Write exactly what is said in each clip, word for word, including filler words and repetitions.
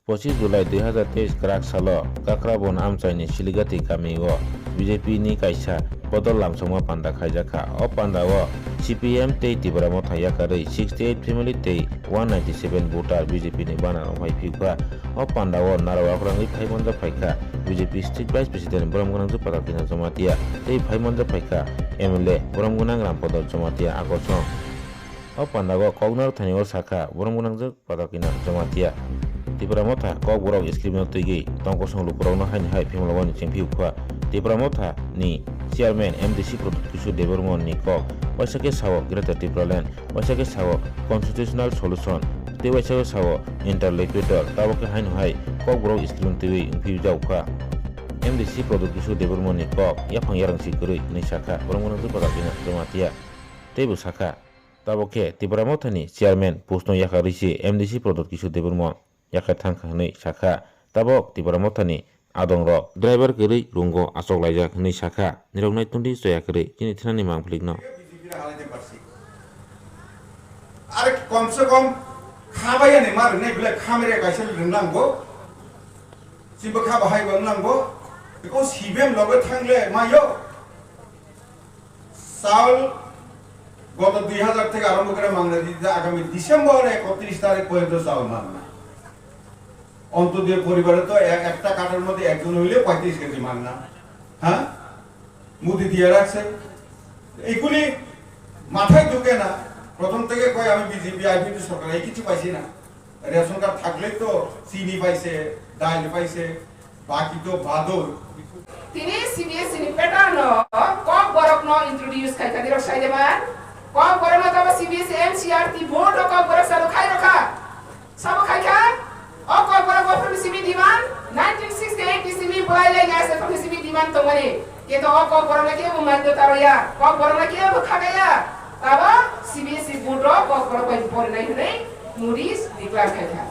Pochis July dui hazar teis kwrak salo Kakrabon amchaini Siligati kamio B J P ni kaisa bodol lamsokma panda khaijakha. O pandao C P M tei Tipra Motha yakarwi sixty eight family tei one ninety seven voter B J P ni banner rok phai phiyokha. O pandao narwk rangwi phaimanjak phaikha B J P State Vice President Borom Gwnangjwk Patal Kina Jamatia tei phaimanjak phaikha M L A Borom Gwnang Rampador Jamatia Akorsong. O pandao koknar thani o sakha Borom Gwnangjwk Patal Kina Jamatia. Tipra Motha Kokborok script no twigwi tongkosong lukurokno haini hai phimlawani chengphiyokha. Tipra Motha ni chairman M D C Pradyot Kishore Debbarma ni kok waisa khe sao Greater Tipraland, waisa khe sao constitutional solution, tei waisa khe sao interlocutor, tabok khe haino hai Kokborok script no twiwi wngphiyokha. M D C Pradyot Kishore Debbarma ni kok yaphang yarang si kwrwi hwnwi sakha Borom Gwnangjwk Patal Kina Jamatia. Teibo sakha, tabok khe Tipra Mothani chairman post no yakarwi se M D C Pradyot Kishore Debbarma yakar thangkha hwnwi sakha. Tabok Tipra Mothani adongrok driver kwrwi rungo achok laijak hwnwi sakha. Nirok nai tongdi choya kwrwi chini thanani mangphilikno. Are komse kom khabai ani ma rwnai belai khamere kaisa rwnangbo. Chimbo khaba hai bo nangbo. Beko C P M loge thangle mayo. Chaul goto dui hazar theke arombo kore mangna di, agami December ekotris tarik porjonto chaul mangna. Ontodoi poribare to e-, ekta kathar moddhe ekjon hoile poitris kg mangna. Ha? Modi diya rakse. Eikuli mathai dhuke na. Prothom theke koi ami B J P I P F T sorkar, ei kichu paisi na. Ration card thakle to chini paise, dal paise, baki to bador. Tini C B S E ni pattern no Kokborok no introduce khai kha, dirok sai de man. Kokborok no tamo C B S E N C E R T board no Kokborok salo khai rokha. Sabo khai kha, o Kokborok bo phone simi demand, nineteen sixty-eight ni simi bolai lai nai se phone simi demand tongmani. Keto o Kokborok no kebo maido taro ya, Kokborok no kebo khaka ya. Tabo C B S E board o Kokborok bai borinai hwnwi Modi declare khai kha.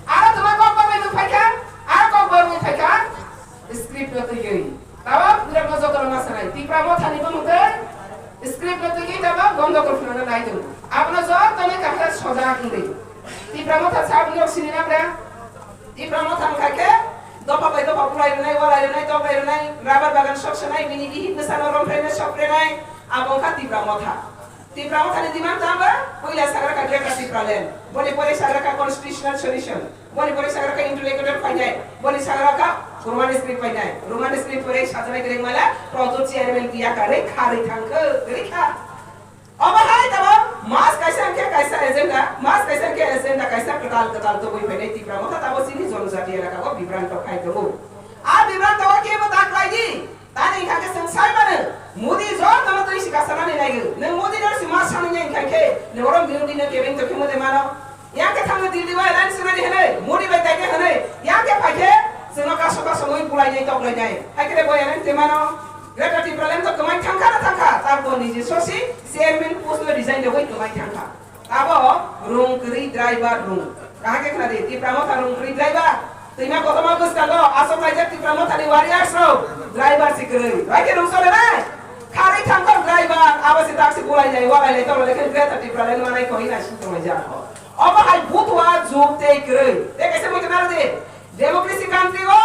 Aro tuma Kokborok bai phai kha, aro Kokborok bai phai kha, script no twiwi. Tabo pura no joto no ma sanai. Tipra Mothani bo mungtwi script no twiwi tabo gondogol phunukna nai tongo. Abono joto no kahla sojak wngwi. Tipra Motha sa aboni rok sini na bra? Tipra Motha wngkha khe dopha bai dopha bulai rwnai, walai rwnai, toklai rwnai, rubber bagan sok sanai, bini bihik bwsano romphrainai, sokprenai, abo wngkha Tipra Motha. Tipra Mothani demand tamo, puila sagra kha Greater Tipraland, boni pore sagra kha constitutional solution, boni pore sagra kha interlocutor painai, boni sagra kha Roman script painai, Roman script pore sajanai kwrwng mala, Pradyot chairman kiya karwi kharwi thangkhe, kwrwi kha. Obo hai tabo mas kaisa hwnkhe kaisa agenda, mas kaisa hwnkhe agenda kaisa kwtal kwtal tubui phainai Tipra Motha tabo chini jonojati elaka o bibranto khai tongo. A bibranto o kebo ta khlai di. Tani hwnkha khe chwng sai mano, Modi jotono twi si kasanani naigo. Nwng Modi no si ma sanwi nai hwnkha khe, nwng oro Modi no kebeng tongkhe mode mano. Yang khe thangno Delhi o alliance swnani hwnwi, Modi bai daide hwnwi, yang khe phai khe chwngno kaso kaso wi bulai nai toklai nai. Hai khe bo alliance te mano. Greater Tipraland to kwmai thangkha na thangkha, tabok niji sosi chairman post no resign rogwi kwmai thangkha. Abo rung kwrwi driver rung. Kaham khe khna di, Tipra Motha rung kwrwi driver. Twima kotorma bwskango aswk laijak Tipra Mothani warriors rok driver si kwrwi. Bai khe rung chole nai. Kharwi thangkha driver, abo se tak se bulai lai, walai lai, tolai lai khe Greater Tipraland manai koi na sing tong laijak. Obo hai butua juk tei kwrwi. Tei kaisa mui khna di. Democracy country o,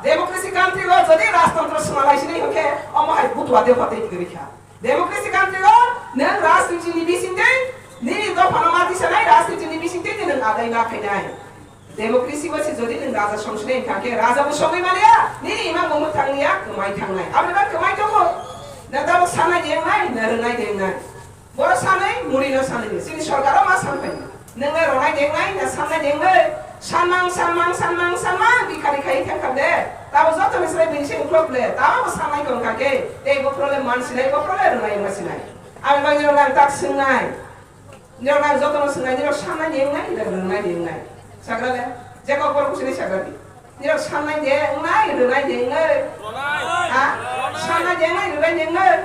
democracy country o jodi rajtantro swnalai sinai hwnkhe, omo hai butua de phatwi kwrwi kha. Democracy country o nwng rajniti ni bisingtwi nini dophano mati sanai, rajniti ni bisingtwi nwng adai ma khainai. Democracy o se jodi nwng raja songsinai hwnkha khe raja bo songwi maliya, nini imang bo mwthang liya, kwmai thangnai. Aboni bagwi kwmai tongo. Na tabuk sanai de wngnai, na rwnai de wngnai. Boro sanai, Modi no sanai de. Chini sorkar o ma sanphai. Nwng le rwnai de wngnai, na sannai de wngnai. Sanmang, sanmang, sanmang, sanmang, bikhari khai thangkha de. Tabo joto ni srai bini se uklok le. Tabo bo sannai tong kha khe. Tei bokhro le man sinai, bokhro le rwnai ma sinai. Aboni bagwi no nang tak swngnai. Nirok nang jotono swngnai, nirok sanna ni wngnai, nirok rwngnai ni wngnai. Sagra le, je kok borok sini sagra di. Nirok sanna ni wngnai, rwngnai ni wngnai. Ha? Sanna ni wngnai, rwngnai ni wngnai.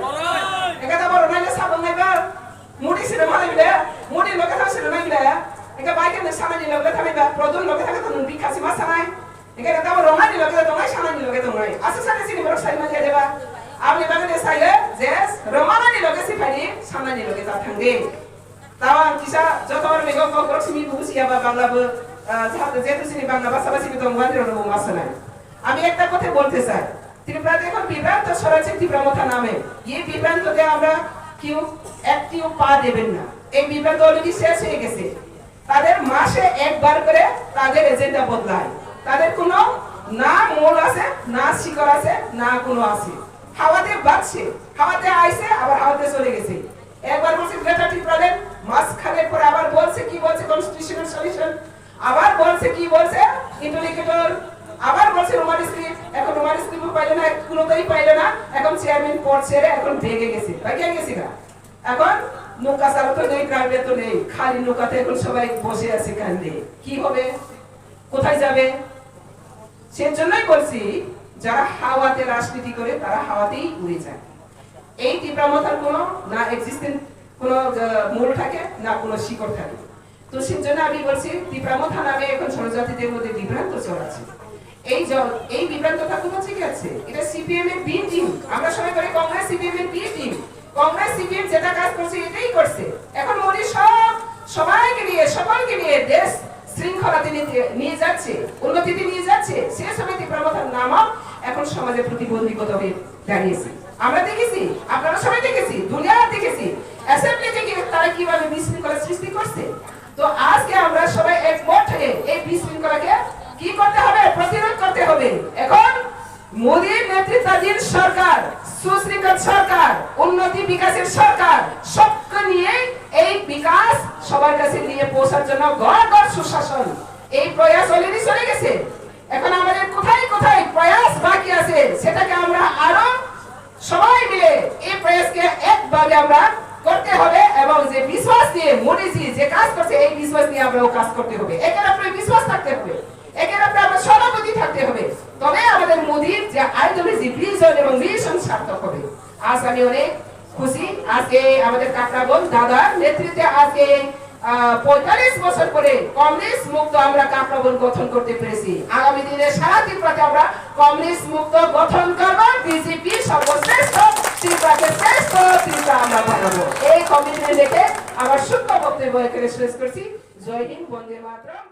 Eka ta borok nai le sabang nai ba. Mudi sini ma le bile, mudi loge ta sini nai bile. Eka bai ke sanna ni loge ta nai ba, produn loge ta ka ta nung bikha si ma sanai. Eka ta borok nai ni loge ta nai, sanna ni loge ta nai. Asa sanna sini borok sai ma le ba. Aboni bagwi de sai le, je rwmana ni loge si phai di, sanna ni loge ta thang di. Tao ang kisa joto oro mego kok borok simi bubu siya ba Bangla bo. আহ, যেহেতু, যেহেতু চিনি বাংলা ভাষাভাষী কিন্তু অঙ্গহানি রণবঙ্গ আছে নাই। আমি একটা কথা বলতে চাই, ত্রিপুরাতে এখন বিভ্রান্ত ছড়াচ্ছে ত্রিপুরা মথা নামে। এই বিভ্রান্ততে আমরা কেউ একটিও পা দেবেন না। এই বিভ্রান্ত অলরেডি শেষ হয়ে গেছে। তাদের মাসে একবার করে তাদের এজেন্ডা বদলায়। তাদের কোনো না মূল আছে, না শিকড় আছে, না কোনো আছে। হাওয়াতে বাজছে, হাওয়াতে আইছে, আবার হাওয়াতে চলে গেছে। একবার বলছে গ্রেটার টিপ্রাল্যান্ড, মাঝখানে পরে আবার বলছে, কি বলছে, কনস্টিটিউশনাল সলিউশন, আবার বলছে, কি বলছে, ইন্টারলোকিউটর, আবার বলছে রোমান স্ক্রিপ্ট। এখন রোমান স্ক্রিপ্টও পাইলে না, কোনোটাই পাইলে না। এখন চেয়ারম্যান পদ ছেড়ে এখন ভেগে গেছে, ভাগিয়ে গেছে গা। এখন নৌকা চালক তো নেই, ড্রাইভার তো নেই, খালি নৌকাতে এখন সবাই বসে আছে কান্দে। কি হবে, কোথায় যাবে? সেজন্যই বলছি, যারা হাওয়াতে রাজনীতি করে, তারা হাওয়াতেই উড়ে যায়। এই ত্রিপুরা মথার কোনো না এক্সিস্টেন্স, কোনো আহ, মূল থাকে, না কোনো শিকড় থাকে। তো সেজন্য আমি বলছি, ত্রিপুরা মথা নামে এখন জনজাতিদের মধ্যে বিভ্রান্ত চলছে। এই জন এই বিভ্রান্ত থাকতে হচ্ছে কি আছে? এটা সিপিএম এর বি টিম। আমরা সবাই বলি কংগ্রেস সিপিএম এর বি টিম। কংগ্রেস সিপিএম যেটা কাজ করছে, এটাই করছে। এখন মোদী সব, সবাইকে নিয়ে, সকলকে নিয়ে দেশ শৃঙ্খলাতে নিতে, নিয়ে যাচ্ছে, উন্নতিতে নিয়ে যাচ্ছে। সে সময় ত্রিপুরা মথার নামও এখন সমাজে প্রতিবন্ধকতা হয়ে দাঁড়িয়েছে। আমরা দেখেছি, আপনারা সবাই দেখেছি, দুনিয়া দেখেছি, অ্যাসেম্বলি থেকে তারা কিভাবে বিশৃঙ্খলা সৃষ্টি করছে। তো আজকে আমরা সবাই একমত হয়ে এই বিশৃঙ্খলাকে কি করতে হবে? প্রতিরোধ করতে হবে। এখন মোদীর নেতৃত্বাধীন সরকার, সুশৃঙ্খল সরকার, উন্নতি বিকাশের সরকার, সবকে নিয়ে এই বিকাশ সবার কাছে নিয়ে পৌঁছার জন্য ঘর ঘর সুশাসন, এই প্রয়াস অলরেডি চলে গেছে। এখন আমাদের কোথায় কোথায় প্রয়াস বাকি আছে, সেটাকে আমরা আরো সবাই মিলে এই প্রয়াসকে একভাবে আমরা করতে হবে এবং যে বিশ্বাস নিয়ে মোদিজি যে কাজ করছে, এই বিশ্বাস নিয়ে আমরাও কাজ করতে হবে। একে অপরের বিশ্বাস থাকতে হবে, একে অপরে আমরা সহানুভূতি থাকতে হবে। তবে আমাদের মোদির যে আইডিওলজি, ভিশন এবং মিশন সার্থক হবে। আজ আমি অনেক খুশি, আজকে আমাদের কাকড়াবন দাদার নেতৃত্বে আজকে আহ, পঁয়তাল্লিশ বছর পরে কমিউনিস্ট মুক্ত আমরা কাকড়াবন গঠন করতে পেরেছি। আগামী দিনে সারা ত্রিপুরাতে আমরা কমিউনিস্ট মুক্ত গঠন করব। বিজেপি সর্বশ্রেষ্ঠ, ত্রিপুরাকে শ্রেষ্ঠ ত্রিপুরা আমরা বানাবো। এই কমিটমেন্ট রেখে আমার সূক্ষ্ম বক্তব্য এখানে শেষ করছি। জয় হিন্দ, বন্দে মাতরম।